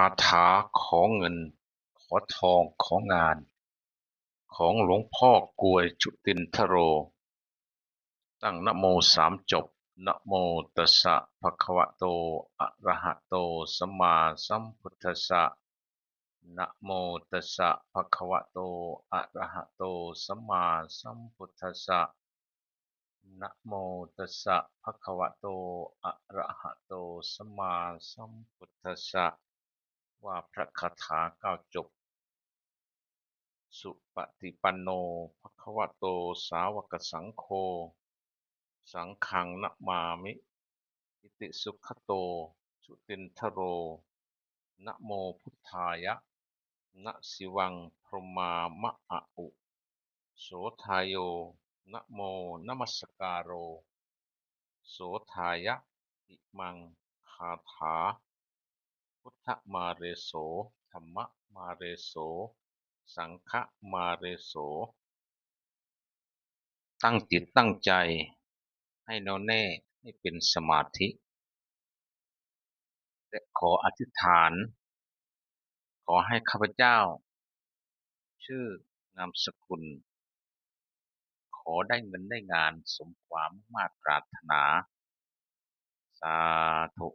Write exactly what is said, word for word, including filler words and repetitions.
าถาขอเงิน ขอทอง ของาน ของหลวงพ่อกวย จุตินทโร ตั้งนะโมสามจบ Namo tassa bhagavato arahato sammāsambuddhassa. Namo tassa bhagavato arahato sammāsambuddhassa. Namo tassa bhagavato arahato sammāsambuddhassa. ว่าพระคาถาเก้าจบ Supaṭipanno bhagavato sāvakasaṅgho, saṅghaṃ namāmi. Iti sugato jutindharo, namo buddhāya, na sivaṃ brahmā ma a u, so thāyo, namo namaskāro, so thāya. Imaṃ gāthā buddhamāreso, dhammamāreso, saṅghamāreso. ตั้งจิตตั้งใจให้แน่วแน่ ให้เป็นสมาธิ และขออธิษฐาน ขอให้ข้าพเจ้า ชื่อนามสกุล ขอได้เงินได้งานสมความมุ่งมาดปรารถนา สาธุ